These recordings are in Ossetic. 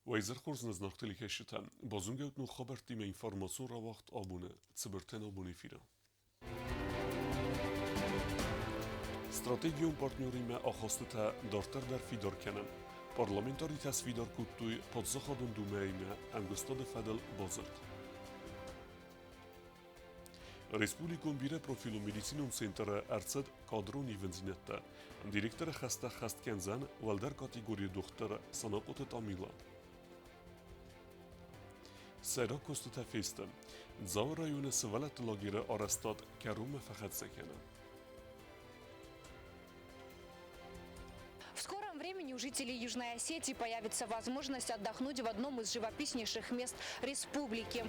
Уӕ хорз нӕ знаг телекӕсджытӕ, базонгӕут ног хабӕрттимӕ информацион рауагъд абоны цыбыртӕн абон эфиры. Стратегион партнеримӕ ахастытӕ дарддӕр дӕр фидар кӕнӕм. Парламентаритӕ сфидар кодтой Паддзахадон Думӕимӕ ӕмгуыстады фӕдыл бадзырд. Республикон бирӕпрофилон медицинон центры ӕрцыд кадрон ивындзинӕдтӕ. Директоры хӕстӕ хӕст кӕндзӕн уӕлдӕр категорийы дохтыр Санахъоты Тамила. Сӕйраг куыстытӕ фесты. Дзауы районы сывӕллӕтты лагеры арӕзтад кӕронмӕ фӕхӕццӕ кӕны. В скором времени у жителей Южной Осетии появится возможность отдохнуть в одном из живописнейших мест республики.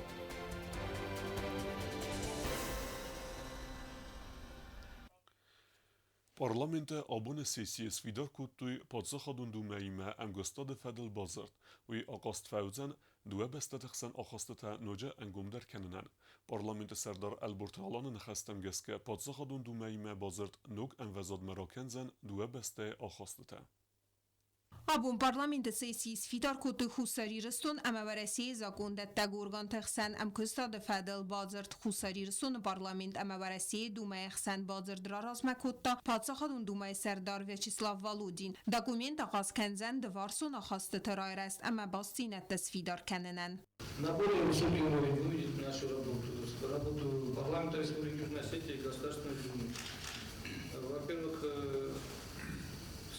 Парламенты абоны сессийы сфидар кодтой Паддзахадон Думӕимӕ ӕмгуыстады фӕдыл бадзырд. Уый ахъазт фӕуыдзӕн дыууӕ бӕстӕты хсӕн ахастытӕ ноджы ӕнгомдӕр кӕнынӕн. Парламенты сӕрдар Ӕлборты Аланы ныхӕстӕм гӕсгӕ Паддзахадон Думӕимӕ бадзырд ног ӕмвӕзадмӕ ракӕндзӕн дыууӕ бӕстӕйы ахастытӕ. Абон парламенты сессийы сфидар кодтой Хуссар Ирыстон ӕмӕ Уӕрӕсейы закондӕттӕг органты хсӕн ӕмкуыстады фӕдыл бадзырд. Хуссар Ирыстоны парламент ӕмӕ Уӕрӕсейы Думӕйы хсӕн бадзырд раразмӕ кодта Паддзахадон Думӕйы сӕрдар Вячеслав Володин. Документ ахъаз кӕндзӕн дыварсон ахастыты райрӕзт ӕмӕ бастдзинӕдтӕ сфидар кӕнынӕн. На более высокий уровень выведет нашу работу, работу парламента Республики Южная Осетия и Государственной Думы. Во-первых,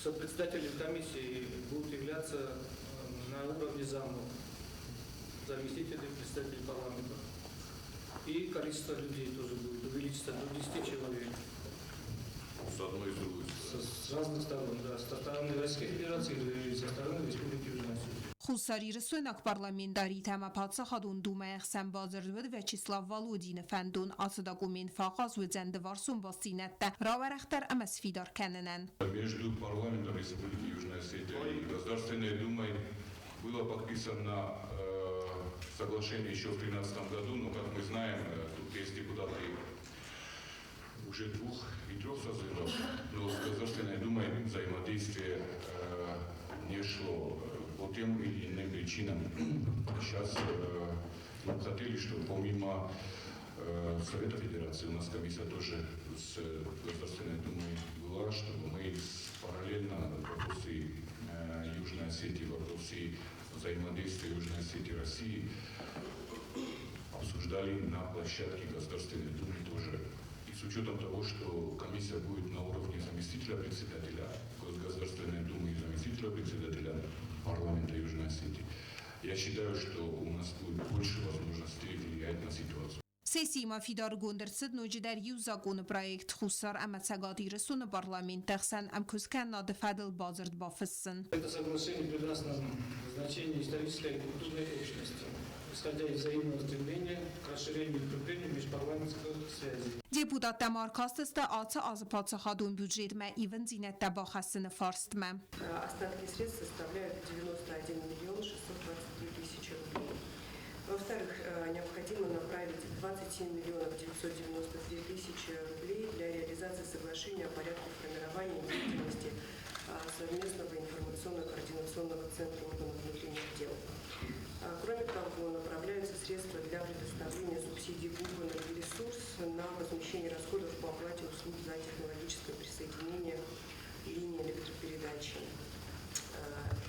сопредседатели комиссии будут являться на уровне замов, заместители председателей парламента. И количество людей тоже будет увеличиться до 10 человек. С одной и с другой стороны. С разных сторон, да. Со стороны Российской Федерации и со стороны Республики Южная Осетия. Хуссарирыстойнаг парламентаритӕ ӕмӕ Паддзахадон Думӕйы хсӕн бадзырд уыд Вячеслав Володины фӕндон. Ацы документ фӕахъаз уыдзӕн дыварсон бастдзинӕдтӕ рауӕрӕхдӕр ӕмӕ сфидар кӕнынӕн. Между парламентом Республики Южная Осетия и Государственной Думой было подписано соглашение еще в 2013 году, но, как мы знаем, тут есть депутаты уже двух и трех созывов, но с Государственной Думой взаимодействие не шло по тем или иным причинам. Сейчас мы хотели, чтобы помимо Совета Федерации у нас комиссия тоже с Государственной Думой была, чтобы мы параллельно вопросы Южной Осетии, вопросы взаимодействия Южной Осетии и России обсуждали на площадке Государственной Думы тоже. И с учетом того, что комиссия будет на уровне заместителя председателя Государственной Думы и заместителя председателя парламента Южной Осетии, я считаю, что у нас будет больше возможностей влиять на ситуацию. Сессийы фидаргонд ӕрцыд ноджыдӕр иу законы проект Хуссар ӕмӕ Цӕгат Ирыстоны парламентты хсӕн ӕмкуысткӕнынады фӕдыл бадзырд бафыссын. Это соглашение придаст нам значение исторической и культурной общности, исходя из взаимного стремления к расширению и укреплению межпарламентских связей. Депутаттӕ ма ӕркастысты ацы азы паддзахадон бюджетмӕ ивындзинӕдтӕ бахӕссыны фарстмӕ. Остатки средств составляют 91 миллион 623 тысячи рублей. Во-вторых, необходимо направить 27 миллионов 992 тысячи рублей для реализации соглашения о порядке формирования деятельности совместного информационно-координационного центра органов внутренних дел. Кроме того, направляются средства для предоставления субсидий ГУП «Энергоресурс» на возмещение расходов по оплате услуг за технологическое присоединение линии электропередачи.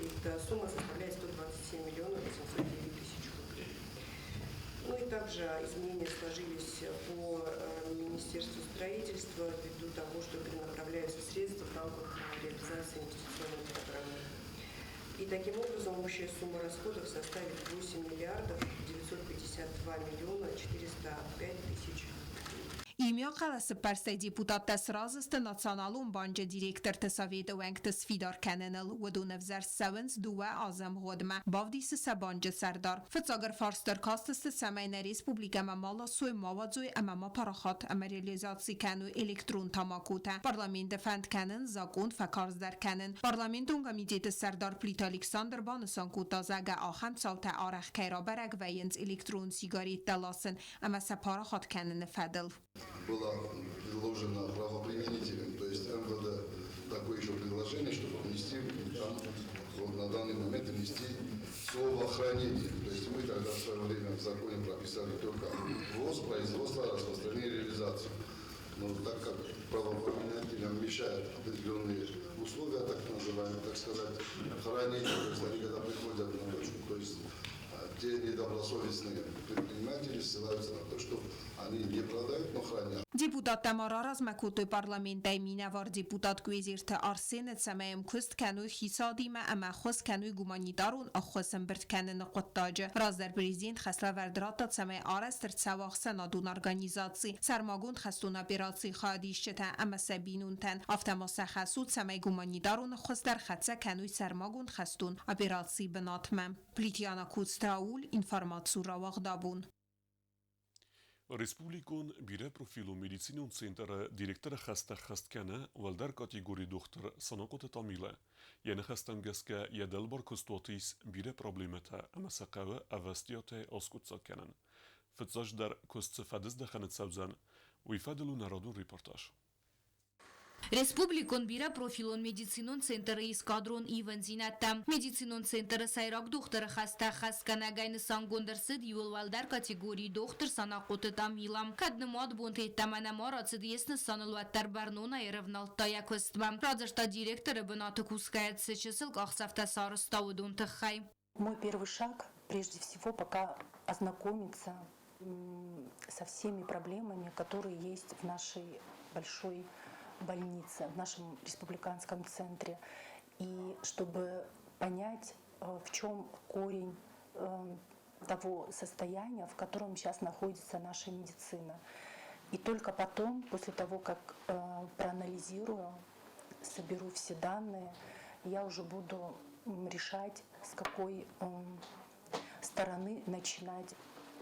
Эта сумма составляет 127 миллионов 809 тысяч рублей. Ну и также изменения сложились по Министерству строительства ввиду того, что перенаправляются средства в рамках реализации инвестиционной программы. И таким образом общая сумма расходов составит 8 миллиардов 952 миллиона 405 тысяч рублей. Иумиаг хъӕлӕсыппӕрстӕй депутаттӕ сразы сты Националон банджы директорты советы уӕнгты сфидар кӕныныл. Уыдон ӕвзӕрст цӕуынц дыууӕ азы ӕмгъуыдмӕ, бавдисы сӕ банджы сӕрдар. Фыццаг ӕрфарст ӕркастысты, цӕмӕй нӕ республикӕмӕ ма ласой, ма уадзой ӕмӕ ма парахат ӕмӕ реализаци кӕной электрон тамакотӕ. Парламенты фӕнд кӕнын закъон фӕкарздӕр кӕнын. Парламентон комитеты сӕрдар Плиты Александр банысан кодта, зӕгъгӕ, ахӕм цаутӕ арӕх кӕй рабӕрӕг вӕййынц электрон сигареттӕ ласын ӕмӕ сӕ парахат кӕныны фӕдыл. Было предложено правоприменителям, то есть МВД, такое еще предложение, чтобы внести там, вот на данный момент внести Слово «хранение». То есть мы тогда в свое время в законе прописали только ввоз, производство, распространение, реализацию. Но так как правоприменителям мешают определенные условия, так называемые, так сказать, хранения, то есть они когда приходят на точку, то есть те недобросовестные предприниматели ссылаются на то, что они не продают, но хранят. Депутаттӕ ма раразмӕ кодтой парламентӕй минӕвар депутат Куезерты Арсены, цӕмӕй ӕмкуыст кӕной хицауадимӕ ӕмӕ ӕххуыс кӕной гуманитарон ӕххуыс ӕмбырд кӕныны хъуыддаджы. Раздӕр президент хӕслӕвӕрд радта, цӕмӕй арӕзт ӕрцӕуа ӕхсӕнадон организаци, сӕрмагонд хӕстон операцийы хайадисджытӕ ӕмӕ сӕ бинонтӕн. Афтӕ ма сӕ хӕс у, цӕмӕй гуманитарон ӕххуыс дӕр хӕццӕ кӕной сӕрмагонд хӕстон операцийы бынатмӕ. Плитьяна Коцтауль, информаци рауагъдабон. Республикон бирӕпрофилон медицинон центры директоры хӕстӕ ӕххӕст кӕны уӕлдӕр категорийы дохтыр Санахъоты Тамилӕ. Йӕ ныхӕстӕм гӕсгӕ йӕ дӕлбар куыстуаты ис бирӕ проблемӕтӕ ӕмӕ сӕ хъӕуы ӕвӕстиатӕй аскъуыддзаг кӕнын. Фыццаджыдӕр куыст цы фӕдыздӕхӕны цӕудзӕн, уый фӕдыл у нӕ радон репортаж. Республикон бирӕпрофилон медицинон центры ис кадрон ивӕндзинӕдтӕ. Медицинон центры сӕйраг дохтыры хӕстӕ хӕсгӕнӕгӕй нысангонд ӕрцыд иууыл уӕлдӕр категорийы дохтыр Санахъоты Тамила. Кӕд нымад бонты йеддӕмӕ нӕма рацыд йе снысаныл, уӕддӕр бӕрнонӕй ӕрӕвнӕлдта йӕ куыстмӕ. Радзырдта директоры бынаты кусгӕйӕ цы чысыл къахдзӕфтӕ сарӕзта, уыдон тыххӕй. Мой первый шаг, прежде всего, пока ознакомиться со всеми проблемами, которые есть в нашей большой больнице, в нашем республиканском центре. И чтобы понять, в чем корень того состояния, в котором сейчас находится наша медицина. И только потом, после того, как проанализирую, соберу все данные, я уже буду решать, с какой стороны начинать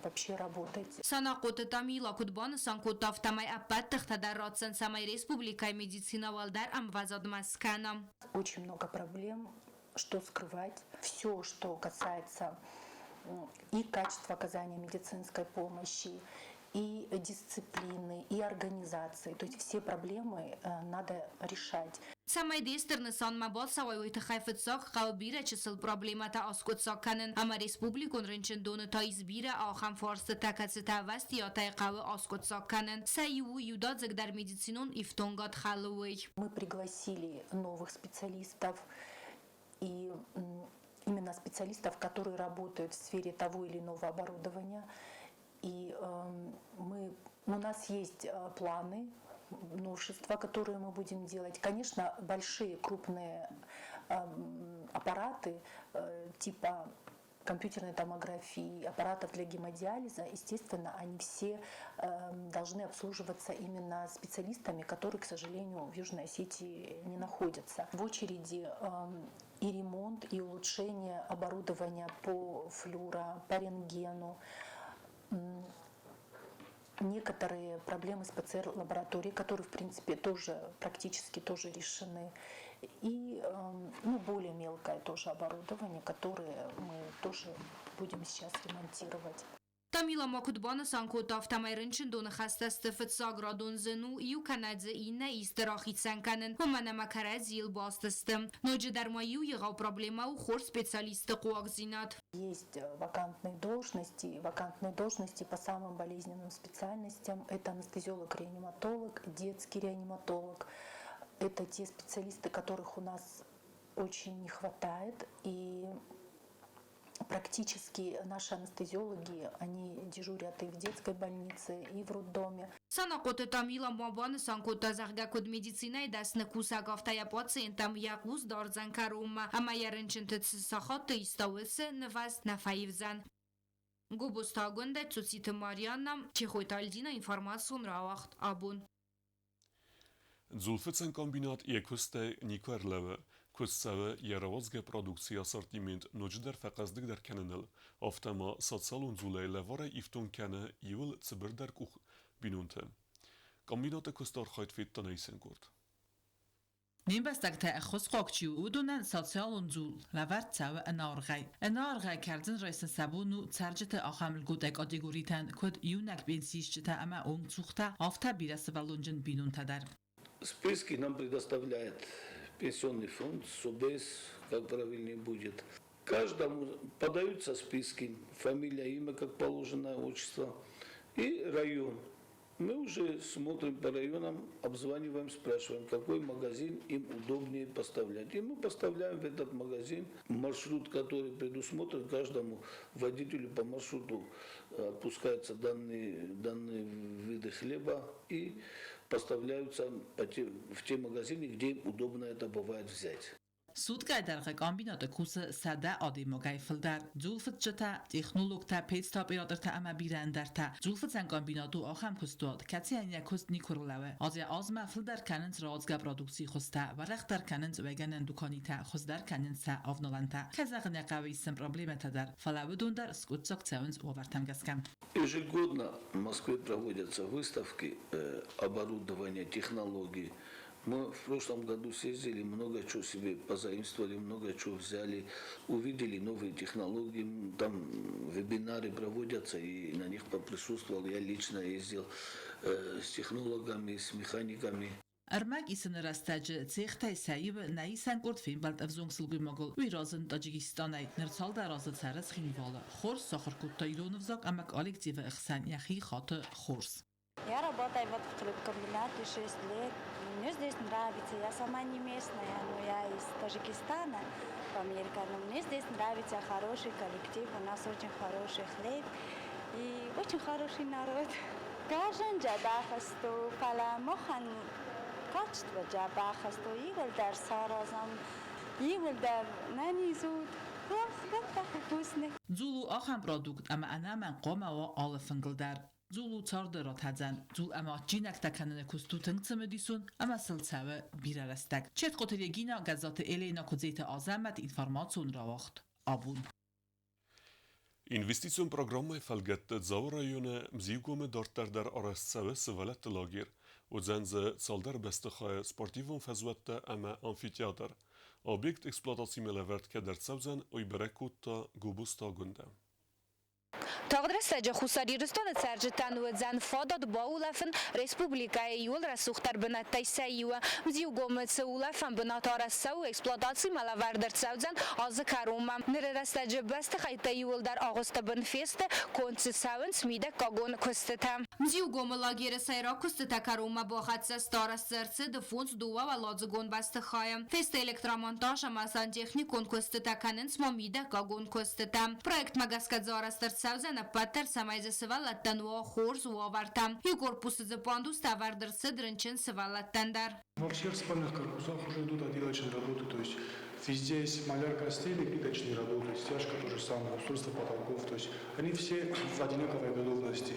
вообще работать. Санахъоты Тамила куыд банысан кодта, афтӕмӕй ӕппӕт тыхтӕ дӕр ратдзӕн, цӕмӕй республикӕйы медицинӕ уӕлдӕр ӕмвӕзадмӕ скӕна. Очень много проблем, что скрывать. Все, что касается и качества оказания медицинской помощи, и дисциплины, и организации. То есть все проблемы надо решать. Цӕмӕй де стыр нысанмӕ бацӕуай, уый тыххӕй фыццаг хъӕуы бирӕ чысыл проблемӕтӕ аскъуыддзаг кӕнын, ӕмӕ республикон рынчындоны та ис бирӕ ахӕм фарстытӕ, кӕцытӕ ӕвӕстиатӕй хъӕуы аскъуыддзаг кӕнын. Сӕ иу у иудадзыгдӕр медицинон ифтонгад хӕлы, уый. Мы пригласили новых специалистов и именно специалистов, которые работают в сфере того или иного оборудования. И у нас есть планы, новшества, которые мы будем делать. Конечно, большие, крупные аппараты типа компьютерной томографии, аппаратов для гемодиализа, естественно, они все должны обслуживаться именно специалистами, которые, к сожалению, в Южной Осетии не находятся. В очереди и ремонт, и улучшение оборудования по флюро, по рентгену, некоторые проблемы с ПЦР-лабораторией, которые, в принципе, тоже практически тоже решены. И ну, более мелкое тоже оборудование, которое мы тоже будем сейчас ремонтировать. Тамила ма куыд банысан кодта, афтӕмӕй рынчындоны хӕстӕ сты фыццаградон зын у иу кӕнӕ дзы иннӕ исты рахицӕн кӕнын, уымӕн ӕмӕ кӕрӕдзийыл баст сты. Ноджыдӕр ма иу егъау проблемӕ у хорз специалистты хъуагдзинад. Есть вакантные должности по самым болезненным специальностям. Это анестезиолог-реаниматолог, детский реаниматолог. Это те специалисты, которых у нас очень не хватает. И практически наши анестезиологи, они дежурят и в детской больнице, и в роддоме. Санахъоты Тамила ма банысан кодта, зӕгъгӕ, куыд медицинӕйы дӕсны кусӕг, афтӕ йӕ пациенттӕм йӕ хъус дардзӕн кӕронмӕ ӕмӕ йӕ рынчынты цы сахатты истӕуы, нывӕзт нӕ фӕивдзӕн. Гобозты Агуындӕ, Цоциты Марианна, Чехойты Альдина, информацион рауагъд «Абон». Дзулфыцӕн комбинат йӕ куыстӕй никуы ӕрлӕууы. Куыст цӕуы йӕ рауадзгӕ продукцийы ассортимент ноджыдӕр фӕхъӕздыгдӕр кӕныныл, афтӕ ма социалон дзулӕй лӕварӕй ифтонг кӕны иуыл цыбырдӕр къух бинонты. Комбинаты куысты архайд федта нӕ исӕн къорд. Не мбӕстӕгтӕ ӕххуысхъуаг чи у, уыдонӕн социалон дзул лӕвӕрд цӕуы ӕнӕаргъӕй. Ӕнӕаргъӕй кӕрдзын райсын сӕ бон у цӕрджыты ахӕм льготӕ категоритӕн, куыд иунӕг пенсиисджытӕ ӕмӕ онгцухтӕ, афтӕ бирӕсывӕллонджын бинонтӕ дӕр. Списки нам предоставляет Пенсионный фонд, СОБЕС, как правильнее будет. Каждому подаются списки, фамилия, имя, как положено, отчество и район. Мы уже смотрим по районам, обзваниваем, спрашиваем, какой магазин им удобнее поставлять. И мы поставляем в этот магазин маршрут, который предусмотрен каждому водителю по маршруту. Отпускаются данные виды хлеба и поставляются в те магазины, где им удобно это бывает взять. Суткӕйы дӕргъы комбинаты кусы 100 адӕймагӕй фылдӕр. Дзулфыцджытӕ, технологтӕ, пецты оператортӕ ӕмӕ бирӕ ӕндӕртӕ. Дзулфыцӕн комбинат у ахӕм куыстуат, кӕцыйӕн йӕ куыст никуы рлӕууы. Азӕй-азмӕ фылдӕр кӕнынц рауадзгӕ продукцийы хуызтӕ, уӕрӕхдӕр кӕнынц уӕйгӕнӕн дуканитӕ, хуыздӕр кӕнынц сӕ авналӕнтӕ. Кӕй зӕгъын ӕй хъӕуы, ис сын проблемӕтӕ дӕр, фӕлӕ уыдон дӕр скъуыддзаг цӕуынц уавӕртӕм гӕсгӕ. Ежегодно в Москве проводятся выставки оборудования, технологий. Мы в прошлом году съездили, много чего себе позаимствовали, много чего взяли, увидели новые технологии, там вебинары проводятся, и на них поприсутствовал. Я лично ездил с технологами, с механиками. Ӕрмӕг исыны рӕстӕджы цехтӕй сӕ иуы нӕ исӕн къорд фембӕлд ӕвзонг сылгоймагыл. Уый разынд Таджикистанӕй. Ныр цалдӕр азы цӕры Цхинвалы. Хорз сахуыр кодта ирон ӕвзаг ӕмӕ коллективы ӕхсӕн йӕхи хаты хорз. Я работаю вот в хлебкомбинате 6 лет. Мне здесь нравится. Я сама не местная, но я из Таджикистана, Памирка. Но мне здесь нравится, хороший коллектив, у нас очень хороший хлеб и очень хороший народ. Кӕрдзын дзӕбӕх сты, фӕлӕ махӕн качество дзӕбӕх сты, иууылдӕр саразӕм, иууылдӕр ӕнӕниз ут. Вкусный. Дзул у ахӕм продукт, ӕмӕ ӕнӕмӕнг хъуамӕ уа алы фынгыл дӕр. Дзул у царды ратӕдзӕн. Дзул ӕмӕ адджинӕгтӕ кӕныны куыст у тынг цымыдисон ӕмӕ сыл цӕуы бирӕ рӕстӕг. Четкъоты Регина, Гӕззаты Еленӕ, Куыдзеты Азӕмӕт, информацион рауагъд Абон. Инвестицион программӕйы фӕлгӕтты Дзауы районы Мзиугомы дарддӕр дӕр арӕзт цӕуы сывӕллӕтты лагерь. Уыдзӕн дзы цалдӕр бӕстыхайы, спортивон фӕзуӕттӕ ӕмӕ амфитеатр. Объект эксплуатацимӕ лӕвӕрд кӕд ӕрцӕудзӕн, уый бӕрӕг кодта Гобозты Агуындӕ. Тагъд рӕстӕджы Хуссар Ирыстоны цӕрджытӕн уыдзӕн фадат баулӕфын республикӕйы иууыл рӕсугъддӕр бынӕттӕй сӕ иуы. Мзиугомы цы улӕфӕн бынат арӕзт цӕуы, эксплуатацимӕ лӕвӕрд ӕрцӕудзӕн азы кӕронмӕ. Ныры рӕстӕджы бӕстыхӕйттӕ иууылдӕр агъуысты бын фесты, конд дзы цӕуынц мидӕггагон куыстытӕ. Мзиугомы лагеры сӕйраг куыстытӕ кӕронмӕ бахӕццӕ сты, арӕзт дзы ӕрцыд фондз дыууӕуӕладзыгон бӕстыхайы. Фесты электромонтаж ӕмӕ сантехникон куыстытӕ кӕнынц ма мидӕггагон куыстытӕ. Проектмӕ гӕсгӕ дзы арӕзт ӕрцӕудзӕн ӕппӕт дӕр, цӕмӕй дзы сывӕллӕттӕн уа хорз уавӕртӕ. Иу корпусы дзы пандустӕ ӕвӕрд ӕрцыд рынчын сывӕллӕттӕн дӕр. Во всех спальных корпусах уже идут отделочные работы, то есть везде есть малярка стены, плиточные работы, стяжка то же самое, устройство потолков, то есть они все в одинаковой готовности.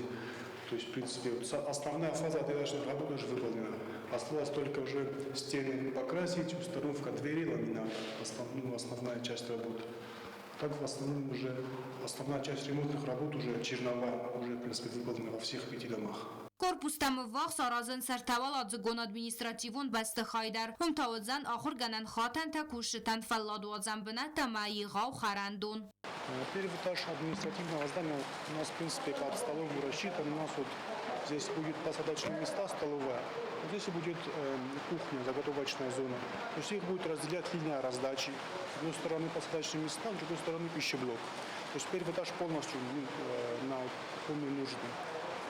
То есть, в принципе, вот основная фаза отделочных работ уже выполнена. Осталось только уже стены покрасить, установка двери, ламината, ну, основная часть работы. Так в основном уже основная часть ремонтных работ уже черновая, уже, в принципе, выполнена во всех пяти домах. Корпустӕм ӕввахс аразынц ӕртӕуӕладзыгон административон бӕстыхай дӕр. Уым та уыдзӕн ахуыргӕнӕн хатӕнтӕ, кусджытӕн фӕлладуадзӕн бынӕттӕ ӕмӕ егъау хӕрӕндон. Первый этаж административного здания у нас, в принципе, под столовую рассчитан. У нас вот здесь будет посадочные места, столовая. Вот здесь будет кухня, заготовочная зона. То есть их будет разделять линия раздачи. С одной стороны посадочные места, с другой стороны пищеблок. То есть первый этаж полностью на кухонные нужды.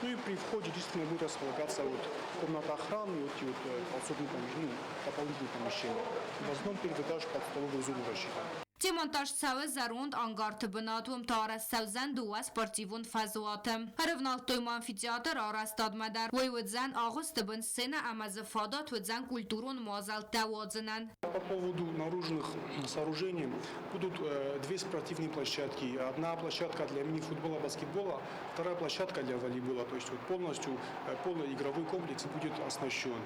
Ну и при входе действительно будет располагаться вот комната охраны, вот эти вот подсобные помещения, ну, дополнительные помещения. В основном первый этаж под столовую зону рассчитан. Демонтаж цӕуы зӕронд ангарты бынат, уым та арӕзт цӕудзӕн дыууӕ спортивон фӕзуаты. Ӕрывнӕлдтой ма амфитеатр арӕзтадмӕ дӕр. Уый уыдзӕн агъуысты бын сценӕ ӕмӕ дзы фадат уыдзӕн культурон мадзӕлттӕ уадзынӕн. По поводу наружных сооружений будут две спортивные площадки. Одна площадка для мини-футбола, баскетбола, вторая площадка для волейбола. То есть вот полностью полный игровой комплекс будет оснащен.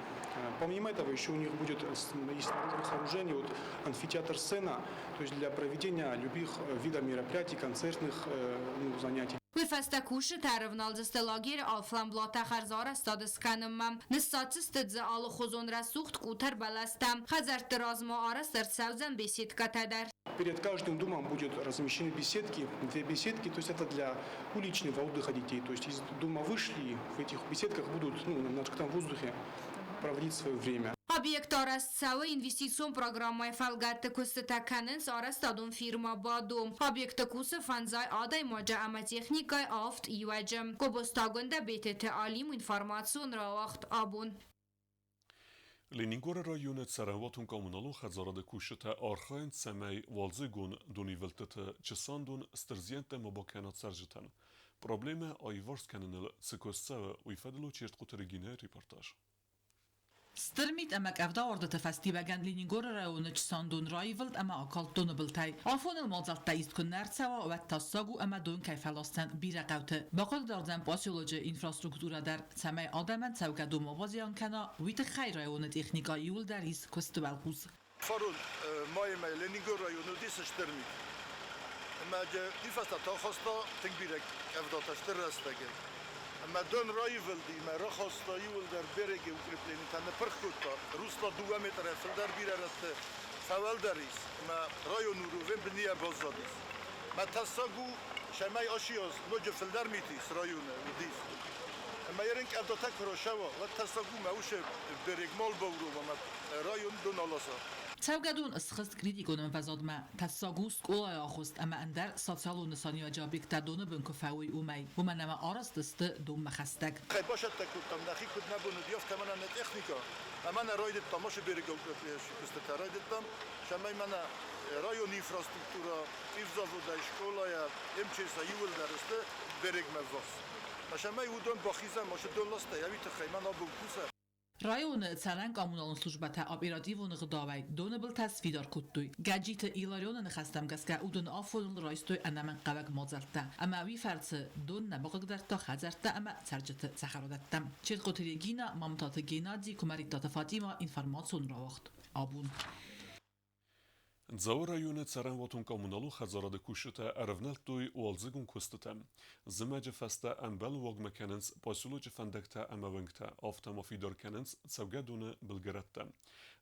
Помимо этого еще у них будет из наружных сооружений вот амфитеатр-сцена, то есть для проведения любых видов мероприятий, концертных, ну, занятий. Уый фӕстӕ кусджытӕ ӕрывналдзысты лагеры алфӕмблатӕ хӕрзарӕзтад скӕнынмӕ. Ныссадздзысты дзы алыхуызон рӕсугъд къутӕр бӕлӕстӕ. Хӕдзӕртты размӕ арӕзт ӕрцӕудзӕн беседкӕтӕ дӕр. Перед каждым домом будет размещены беседки, две беседки, то есть это для уличного отдыха детей. То есть из дома вышли, в этих беседках будут, ну, на открытом воздухе проводить свое время. Объект арӕзт цӕуы инвестицион программӕйы фӕлгӕтты куыстытӕ кӕнынц арӕзтадон фирмӕ «Бадо». Объекты кусы фӕндзай адӕймаджы ӕмӕ техникӕйы авд иуӕджы. Гобозтагондӕ Бететы Алим информацион рауагъд абон. Ленингоры районы цӕрӕнуатон-коммуналон хӕдзарады кусджытӕ архайынц, цӕмӕй уалдзыгон донивылдтыты чысандон стыр зиӕнттӕ ма бакӕна цӕрджытӕн. Проблемӕ аиварс кӕныныл цы куыст цӕуы, уый фӕдыл у Чертхъуты Регинӕйы репортаж. Стыр мит ӕмӕ къӕвдаордыты фӕстиуӕгӕн Ленингоры районы чысандон раивылд ӕмӕ акалд доны былтӕй. Афоныл мадзӕлттӕ ист куы нӕ рцӕуа, уӕд тӕссаг у ӕмӕ дон кӕй фӕласдзӕн бирӕ хъӕуты. Бахъыгдардзӕн поселочы инфраструктурӕ дӕр, цӕмӕй адӕмӕн цӕугӕдон ма базиан кӕна, уый тыххӕй районы техникӕ иууылдӕр ис куысты уӕлхъус. Фарон майы мӕй Ленингоры районы уыдис стыр мит. Ӕмӕ уый фӕстӕ та хаста тынг бирӕ къӕвдатӕ стыр рӕстӕгӕй. Ӕмӕ дон раивылди ӕмӕ рахаста иууылдӕр береги укрепленитӕ ныппырх кодта. Русла дыууӕ метрӕй фылдӕр бирӕ рӕтты фӕуӕлдӕр ис ӕмӕ районы уровень бынийӕ баззадис. Мӕ тӕссаг у, цӕмӕй ацы аз ноджы фылдӕр мит ис районы, уыдис. Ӕмӕ ерын къӕвдатӕ куы рацӕуа, уӕд тӕссаг у мӕ уыцы берег мал баурома ӕмӕ районы дон аласа. Цӕугӕдон схызт критикон ӕмвӕзадмӕ, тӕссаг у скъолайы агъуыст ӕмӕ ӕндӕр социалон нысаниуӕджы объекттӕ доны бын куы фӕуой, уымӕй, уымӕн ӕмӕ арӕзт сты донмӕ хӕстӕг. Кӕй бацӕттӕ кодтам, нӕхи куыд нӕ бон уыди, афтӕ мӕнӕ нӕ техникӕ ӕмӕ нӕ райдыдтам ацы берегыл куыстытӕ райдыдтам, цӕмӕй мӕнӕ районы инфраструктурӕ, цъифзаводӕй, скъолайӕ, МЧС-ӕй иууылдӕр сты берегмӕ ввахс. Цӕмӕй уыдон бахизӕм ацы донластӕй, уый тыххӕй мӕн абон кусӕм. Районы цӕрӕн коммуналон службӕтӕ оперативон ӕгъдауӕй доны былтӕ сфидар кодтой. Гӕджиты Иларионы ныхӕстӕм гӕсгӕ уыдон афоныл райстой ӕнӕмӕнгхъӕуӕг мадзӕлттӕ ӕмӕ уый фӕрцы дон нӕ бахъыгдардта хӕдзӕрттӕ ӕмӕ цӕрджыты цӕхӕрадӕттӕм. Чертхъоты Регина, Мамтаты Геннадий, Куымӕридтаты Фатимӕ информацион рауагъд абон. Дзауы районы цӕрӕнуатон-коммуналон хӕдзарады кусджытӕ ӕрӕвнӕлдтой уалдзыгон куыстытӕм. Зымӕджы фӕстӕ ӕмбӕлуагмӕ кӕнынц поселочы фӕндӕгтӕ ӕмӕ уынгтӕ, афтӕ ма фидар кӕнынц цӕугӕдоны былгӕрӕттӕ.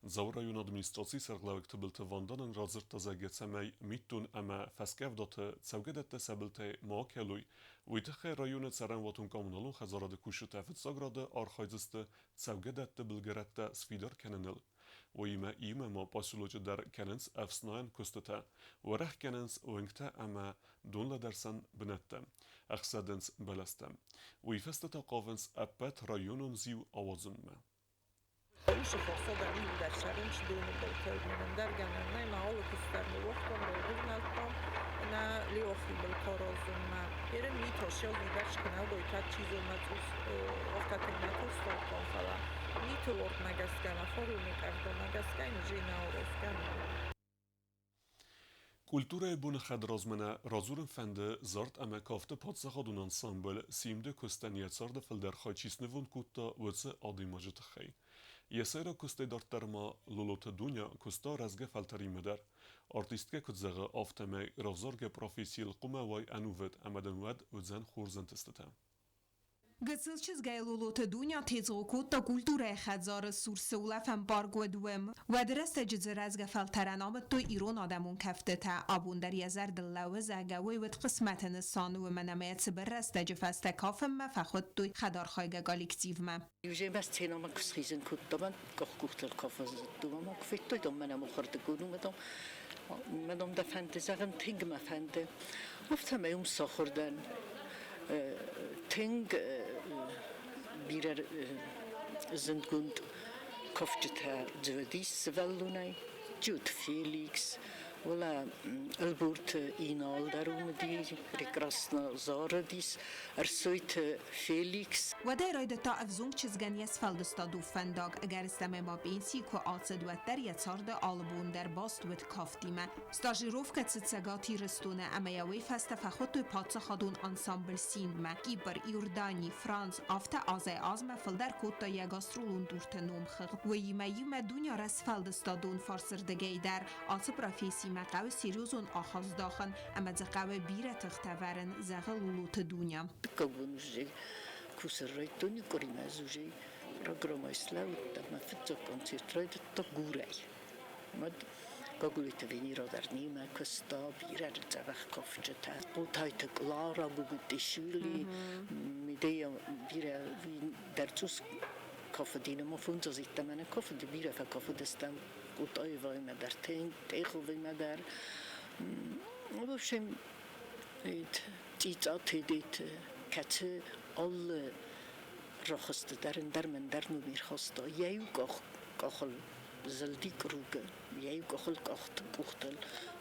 Дзауы районы администрацийы сӕргълӕууӕг Тыбылты Ванданӕн радзырдта, зӕгъгӕ, цӕмӕй митдон ӕмӕ фӕскъӕвдаты цӕугӕдӕттӕ сӕ былтӕй ма акӕлой, уый тыххӕй районы цӕрӕнуатон-коммуналон хӕдзарады кусджытӕ фыццаг рады архайдзысты цӕугӕдӕтты былгӕрӕттӕ сфидар кӕныныл. Уыимӕ иумӕ ма поселочы дӕр кӕнынц ӕфснайӕн куыстытӕ, уӕрӕх кӕнынц уынгтӕ ӕмӕ донлӕдӕрсӕн бынӕттӕ, ӕхсӕдынц бӕлӕстӕ. Уый фӕстӕ та хъавынц ӕппӕт районон зиу ауадзынмӕ. Культурӕйы боны хӕдразмӕ нӕ радзурын фӕнды зард ӕмӕ кафты паддзахадон ансамбль Симды куыстӕн йӕ царды фылдӕр хай чи снывонд кодта, уыцы адӕймаджы тыххӕй. Йӕ сӕйраг куыстӕй дарддӕр ма Лолоты Дуня куыста рӕзгӕ фӕлтӕримӕ дӕр. Артисткӕ куыд зӕгъы, афтӕмӕй равзаргӕ профессийыл хъуамӕ уай ӕнувыд ӕмӕ дын уӕд уыдзӕн хорз ӕнтыстытӕ. Гыццыл чызгӕй Лолоты Дуня тезгъо кодта культурӕйы хӕдзары цур цы улӕфӕн парк уыд, уым. Уӕды рӕстӕджы дзы рӕзгӕ фӕлтӕрӕн амыдтой ирон адӕмон кӕфтытӕ. Абон дӕр йӕ зӕрдыл лӕууы, зӕгъгӕ, уый уыд хъысмӕты нысан, уымӕн ӕмӕ йӕ цыбыр рӕстӕджы фӕстӕ кафынмӕ фӕхуыдтой хӕдархайгӕ коллективмӕ. Иуземӕ сценӕмӕ куы схизын кодтам, къухкъухтыл кафын зыдтон ӕмӕ куы федтой, мӕнӕ мухырдыгон у, мӕ дӕ фӕнды зӕгъын, тынг мӕ фӕнды. Афтӕмӕй уым сахуыр дӕн. Тынг бирӕ зындгонд кафджытӕ дзы уыдис сывӕллонӕй. Джуд Феликс, уӕлӕ Ӕлборты Инал дӕр уым уыди, прекрасно зарыдис. Ӕрсойты Феликс. Уӕдӕй райдыдта ӕвзонг чызгӕн йе сфӕлдыстадон фӕндаг. Ӕгӕрыстӕмӕй ма пенсийы куы ацыд, уӕддӕр йӕ царды алы бон дӕр баст уыд кафтимӕ. Стажировкӕ цыд Цӕгат Ирыстоны ӕмӕ йӕ уый фӕстӕ фӕхуыдтой паддзахадон ансамбль Синдмӕ. Кипр, Иордани, Франц афтӕ азӕй-азмӕ фылдӕр кодта йӕ гастролон турты номхыгъд. Уыимӕ иумӕ дуне сфӕлдыстадон фарсырдыгӕй дӕр ацы профессимӕ хъӕуы серьезон ахаст здахын ӕмӕ дзы хъӕуы бирӕ тыхтӕ вӕрын, зӕгъы Лулуты Дуня. Дыккаг бон уже кусӕн райдтон къуыримӕ ӕз уже программӕ слӕудтӕн, мӕ фыццаг концерт райдыдта Гурӕй. Уӕд Гаглойты Венера дӕр немӕ куыста, бирӕ дзӕбӕх кафджытӕ. Хъотайты Клара, Гугутишвили, Медея бирӕ дӕр цъус. кафыди, ма фондзаздзыдтӕ мӕ нӕ кафыди, бирӕ фӕкафыдыстӕм Кутаеваимӕ дӕр, Теховимӕ дӕр. В общем, Цъицъаты Эдит, кӕцы алы рӕхысты дӕр ӕндӕр ӕмӕ ӕндӕр номер хаста. Йӕ иу къахыл зылди кругы, йӕ иу къахыл къухтыл,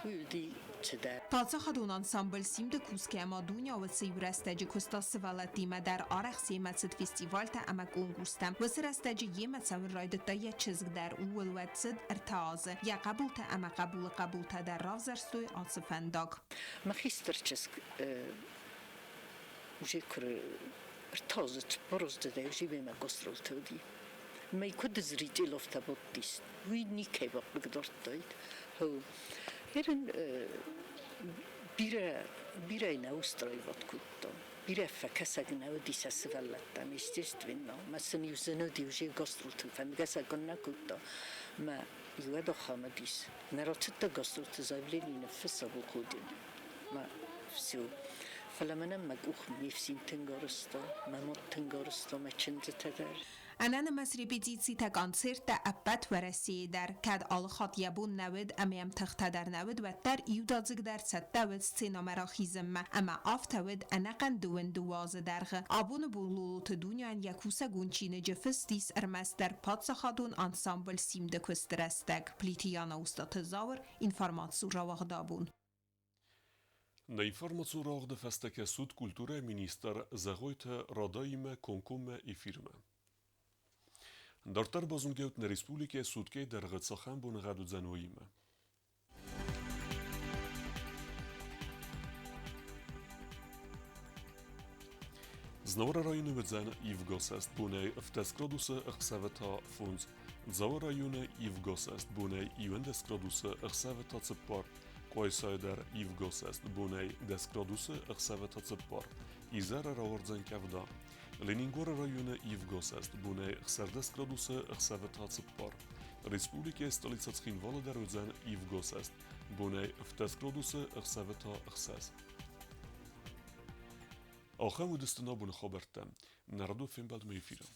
уый уыди цыдӕр. Паддзахадон ансамбль Симд-ы кусгӕ ма Дуня уыцы иу рӕстӕджы куыста сывӕллӕттимӕ дӕр, арӕх семӕ цыд фестивальтӕ ӕмӕ конкурстӕм. Уыцы рӕстӕджы йемӕ цӕуын райдыдта йӕ чызг дӕр, ууыл уӕд цыд 3 азы. Йӕ хъӕбултӕ ӕмӕ хъӕбулы хъӕбултӕ дӕр равзӕрстой ацы фӕндаг. Мӕ хистӕр чызг уже куы 3 азы, 4 аздзыдӕй уже мемӕ гастролты уыди. Мӕ куыд зрителовтӕ бадтис, уый никӕй бахъыгдардтаид. Ерын бирӕ, бирӕ нӕ устраивать кодта. Бирӕ фӕкӕсӕг нӕ уыди сӕ сывӕллӕттӕм, естественно. Мӕ сын иу зын уыди уже гастролты фӕнгӕсӕг нӕ кодта. Мӕ иуӕд ахӕм уыдис. Нӕ рацыдтӕ гастролты заявление ныффыссӕг уходин. Мӕ все. Фӕлӕ мӕнӕн мӕ къух ме фсин тынг арызта, мӕ мад тынг арызта, мӕ чындзытӕ дӕр. Ӕнӕнымӕц репетицитӕ, концерттӕ ӕппӕт Уӕрӕсейы дӕр. Кӕд алы хатт йӕ бон нӕ уыд ӕмӕ йӕм тыхтӕ дӕр нӕ уыд, уӕддӕр иудадзыгдӕр цӕттӕ уыд сценӕмӕ рахизынмӕ. Ӕмӕ афтӕ уыд ӕнӕхъӕн 22 азы дӕргъы. Абоны бон Лолоты Дуняйӕн йӕ кусӕгон чиныджы фыст ис ӕрмӕстдӕр паддзахадон ансамбль Симд-ы куысты рӕстӕг. Плиты Яна, Устаты Зауыр, информацион рауагъдабон. Нӕ информацион рауагъды фӕстӕ кӕсут культурӕйы министр Зӕгъойты Радаимӕ комкоммӕ эфирмӕ. Дарддӕр базонгӕут нӕ республикӕйы суткӕйы дӕргъы цахӕм боныгъӕд уыдзӕн, уыимӕ. Знауыры районы уыдзӕн ивгӕсӕст бонӕй 17 градусы, ӕхсӕвы та 5. Дзауы районы ивгӕсӕст бонӕй 11 градусы, ӕхсӕвы та 4. Къуайсайы дӕр ивгӕсӕст бонӕй 10 градусы, ӕхсӕвы та 4. Изӕры рауардзӕн къӕвда. Ленингоры районы ивгӕсӕст бонӕй 16 градусы, ӕхсӕвы та 4. Республикӕйы столицӕ Цхинвалы дӕр уыдзӕн ивгӕсӕст бонӕй 17 градусы, ӕхсӕвы та 6. Ахӕм уыдысты нӕ абоны хабӕрттӕ. Нӕ радон фембӕлдмӕ эфиры.